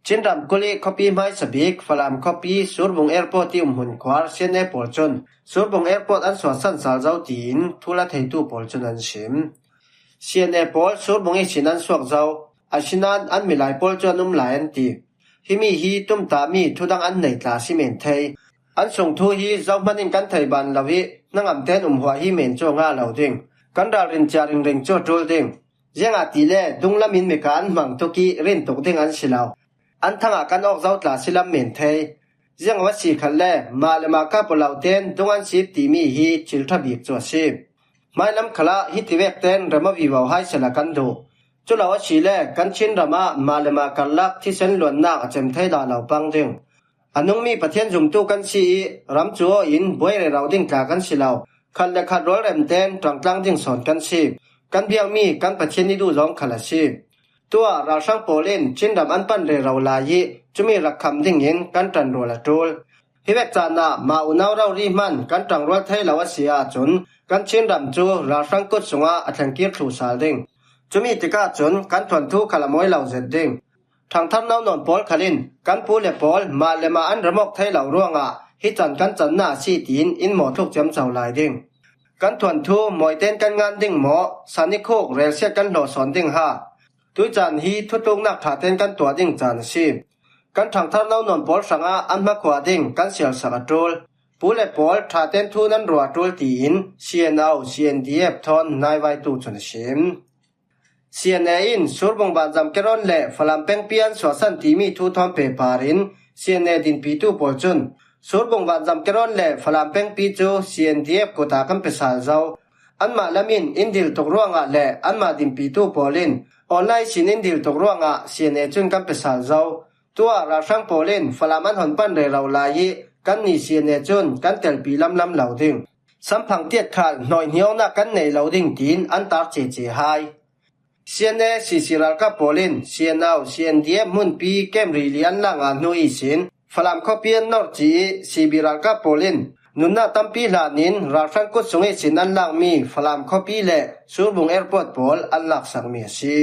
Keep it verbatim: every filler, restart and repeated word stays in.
Chin ramkulh i khuapi hmaisa bik Falam khuapi Surbung Airport i umhmun khuar C N A pawl cun Surbung Airport an suahsan sal zo tiin thu la theitu pawl cun an sim. C N A pawl Surbung ihsin an suak zo, asinain an milai pawl cu an um lai an ti. Himi hi tumtahmi thudang an nei tla si men thei. An sung thu hi zohman in kan thei ban lo i hnangam tein umhuah hi men cu a ngah lo ding. Kan ralrin cia ringring cu a ṭul ding. Ziangahtile dunglam in mika an hmang tuk i rin tuk ding an si lo. An thangah kan awk zo tla si lam men thei. Ziang va si khat le mah le mah kap aw lo tein dung an sip timi hi thil ṭha bik cu a si. Hmailam khalah hiti vek tein rem a vivo hai sehla kan duh. Cu lo asile kan Chin ram ah mah le mah karlak thisen luannak a cem thei la lo pang ding. A nungmi Pathian zumtu kan si i ram cu aw in buai rero ding tla kan si lo. Khat le khat rualrem tein ṭangtlang ding sawn kan si. Kan biakmi kan Pathian i duh zawng khal a si. Tuah ralhrang pawl in Chin ram an pan rero lai i cumi rak kham dingin kan ṭanrual a ṭul. Hi vek caan ah mah unau rori hman kan ṭangrual thei lo a si ahcun kan Chin ram cu ralhrang kut sungah a thlengkir thluh sal ding. Cumi tikah cun kan thuanthu khal a mawi lo zet ding. Ṭhangthar no nawn pawl khal in kan pu le pawl mah le mah an remawk thei lo ruangah hi can kan canna a si tiin in mawhthluk ciamco lai ding. Kan thuanthu mawiten kan ngan ding maw, sanikhuk relsiat kan hlawh sawn ding ha. Tui caan hi thutluknak ṭha tein kan tuah ding caan a si. Kan ṭhangthar no nawn pawl hrangah an hmakhua ding kan sialsak a ṭul. Pu le pawl ṭha tein thu nan ruah a ṭul tiin C N O, C N D F thawn naivaitu cun a sim. C N A in Surbung vanzam kerawn le Falam pengpi an suahsan timi thu thawn pehpar in C N A dinpitu pawl cun Surbung vanzam kerawn le Falam pengpi cu C N D F kut ah kan pe sal zo. Anmah lam in in dil tuk ruangah le anmah dinpitu pawl in online sin in dil tuk ruangah C N A cun kan pe sal zo. Tuah ralhrang pawl in Falam an hon pan rero lai i kannih C N A cun kan telpi lamlam lo ding. Samphang tiat khal hnawi hniawngnak kan nei lo ding tiin an tar cece hai. C N A C C ralkap pawl in C N O, C N D F hmunpi kem rili an lak ngah hnu ihsin Falam khuapi an nawrci i C B ralkap pawl in nunnak tampi hlanin ralhrang kut sung ihsin an lakmi Falam khuapi le Surbung Airport pawl an laksakmi a si.